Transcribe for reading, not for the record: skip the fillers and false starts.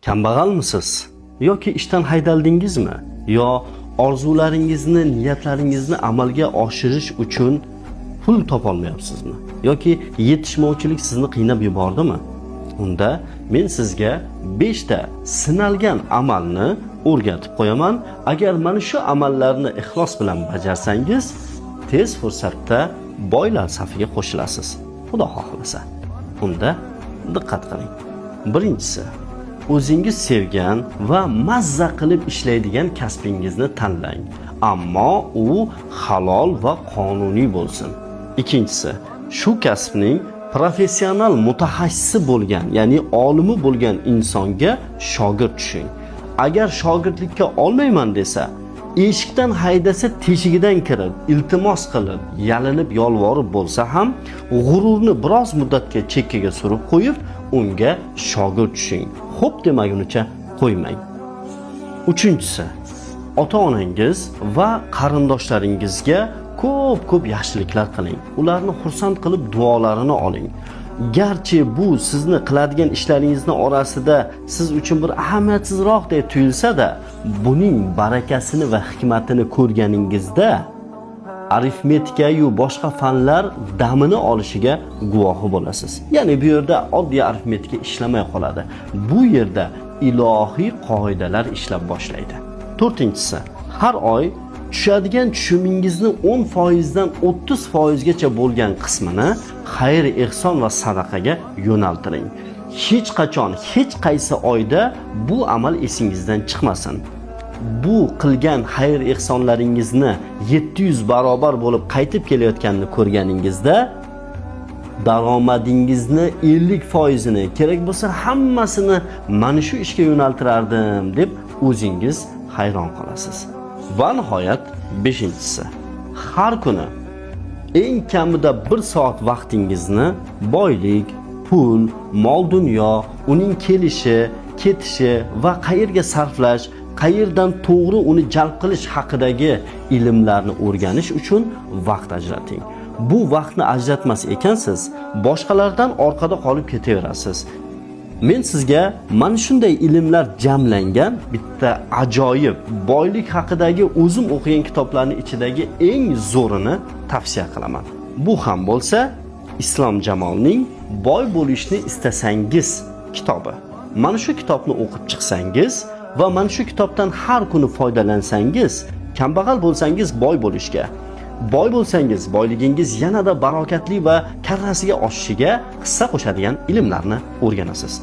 Kambag'almisiz yoki ishdan haydaldingizmi? Yo orzularingizni, niyatlaringizni amalga oshirish uchun pul topolmayapsizmi? Yoki yetishmovchilik sizni qiynab yubordimi? Unda men sizga 5 ta sinalgan amalni o'rgatib qo'yaman. Agar mana shu amallarni ixlos bilan bajarsangiz, tez fursatda boylar safiga qo'shilasiz. Xudo xohlasa. Unda diqqat qiling. Birinchisi, o'zingiz sevgan va mazza qilib ishlaydigan kasbingizni tanlang. Ammo u halol va qonuniy bo'lsin. Ikkinchisi, shu kasbning professional mutaxassisi bo'lgan, ya'ni olimi bo'lgan insonga shogird tushing. Agar shogirdlikka olmayman desa, eshikdan haydasa teshigidan kirib, iltimos qilib, yalinib, yolvorib bo'lsa ham, g'ururni biroz muddatga chekkaga surib qo'yib, unga shogird tushing. Xo'p demagunicha qo'ymang. Uchinchisi, ota-onangiz va qarindoshlaringizga ko'p-ko'p yaxshiliklar qiling. Ularni xursand qilib duolarini oling. Garchi bu sizni qiladigan ishlaringizni orasida siz uchun bir ahamiyatsizroqdek tuyulsa-da, buning barakasini va hikmatini ko'rganingizda arifmetikayu boshqa fanlar damini olishiga guvohi bo'lasiz. Ya'ni bu yerda oddiy arifmetika ishlamay qoladi. Bu yerda ilohiy qoidalar ishlab boshlaydi. To'rtinchisi, har oy tushadigan tushumingizni 10% dan 30% gacha bo'lgan qismini xayr ehson va sadaqaga yo'naltiring. Hech qachon, hech qaysi oyda bu amal esingizdan chiqmasin. Bu qilgan xayr ehsonlaringizni 700 barobar bo'lib qaytib kelayotganini ko'rganingizda daromadingizni 50%ini, kerak bo'lsa hammasini mana shu ishga yo'naltirardim deb o'zingiz hayron qolasiz. Va nihoyat beshinchisi, har kuni eng kamida 1 soat vaqtingizni boylik, pul, mol dunyo, uning kelishi, ketishi va qayerga sarflash, qayerdan to'g'ri uni jalb qilish haqidagi ilmlarni o'rganish uchun vaqt ajrating. Bu vaqtni ajratmas ekansiz, boshqalardan orqada qolib ketaverasiz. Men sizga mana shunday ilmlar jamlangan bitta ajoyib boylik haqidagi o'zim o'qigan kitoblarning ichidagi eng zo'rini tavsiya qilaman. Bu ham bo'lsa Islom Jamolning "Boy bo'lishni istasangiz" kitobi. Mana shu kitobni o'qib chiqsangiz va mana shu kitobdan har kuni foydalansangiz, kambag'al bo'lsangiz boy bo'lishga, boy bo'lsangiz boyligingiz yanada barokatli va karrasiga oshishiga hissa qo'shadigan ilmlarni o'rganasiz.